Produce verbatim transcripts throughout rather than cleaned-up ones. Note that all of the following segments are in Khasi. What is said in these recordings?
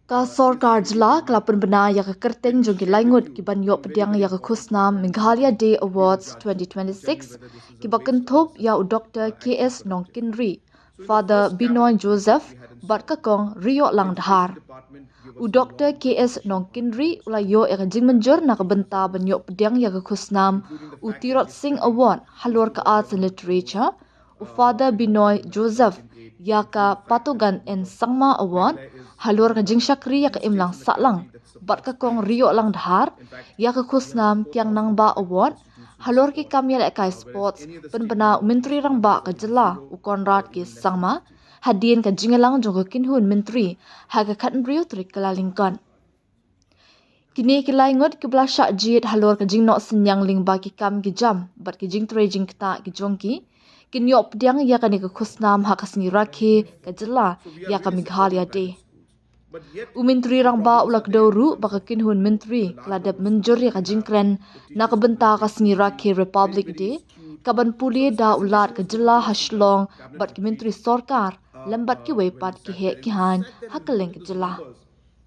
Ka sorkar jylla ka la pynbna ïa ka kyrteng jong ki laingut ki ban ïoh pdiang ïa ka khusnam Meghalaya Day Awards twenty twenty-six, ki ba kynthup ïa u Doktor K S Nongkynrih, Father Binoy Joseph, bad ka Kong Rioklang Dhar. U Doktor K S Nongkynrih u la ïoh ïa ka jingmynjur na ka bynta ban ïoh pdiang ïa ka khusnam u Tirot Sing Award halor ka Arts and Literature, u Father Binoy Joseph ïa ka Patogan N Sangma Award halor ka jingshakri ïa ka imlang sahlang, bad ka Kong Rioklang Dhar ïa ka khusnam Kiang Nangbah Award halor ki kam ïalehkai sports, pynbna u Myntri Rangbah ka jylla u Conrad K Sangma, hadien ka jingïalang jong ka kynhun myntri ha ka khathynriew tarik Kyllalyngkot. Kine ki laingut ki ba la shah jied halor ka jingnoh synñiang lyngba ki kam ki jam bad ki jingtrei jingktah ki jong ki, kin ïoh pdiang ïa kane ka khusnam ha ka sngi rakhe ka jylla ïa ka Meghalaya Day. U Myntri Rangbah u la kdew ruh ba ka kynhun myntri ka la dep mynjur ïa ka jingkren na ka bynta ka sngi rakhe Republic Day, ka ban pule da u Lat ka jylla ha Shillong bad ki myntri sorkar lem bad kiwei pat ki heh ki haiñ ha kylleng ka jylla.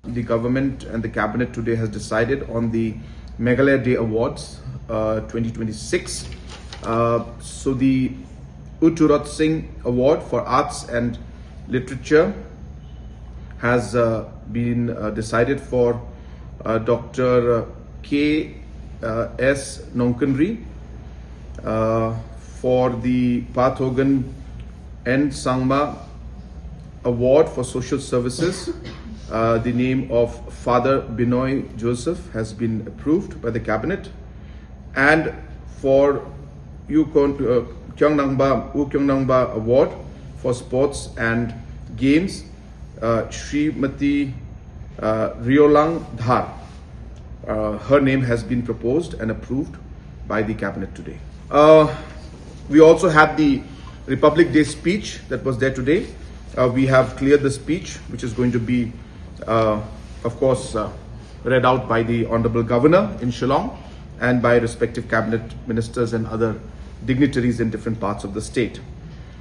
The government and the cabinet today has decided on the Meghalaya Day Awards uh, twenty twenty-six. Uh, so the U Tirot Sing Award for Arts and Literature has uh, been uh, decided for uh, Doctor K S Nongkynrih uh, for the Pathogan N Sangma Award for Social Services. Uh, the name of Father Binoy Joseph has been approved by the cabinet. And for U Kon- uh, Kyongnangba, U Kyongnangba Award for Sports and Games, uh, Srimati uh, Rioklang Dhar. Uh, her name has been proposed and approved by the cabinet today. Uh, we also had the Republic Day speech that was there today. Uh, we have cleared the speech, which is going to be, uh, of course, uh, read out by the Honorable Governor in Shillong and by respective cabinet ministers and other dignitaries in different parts of the state.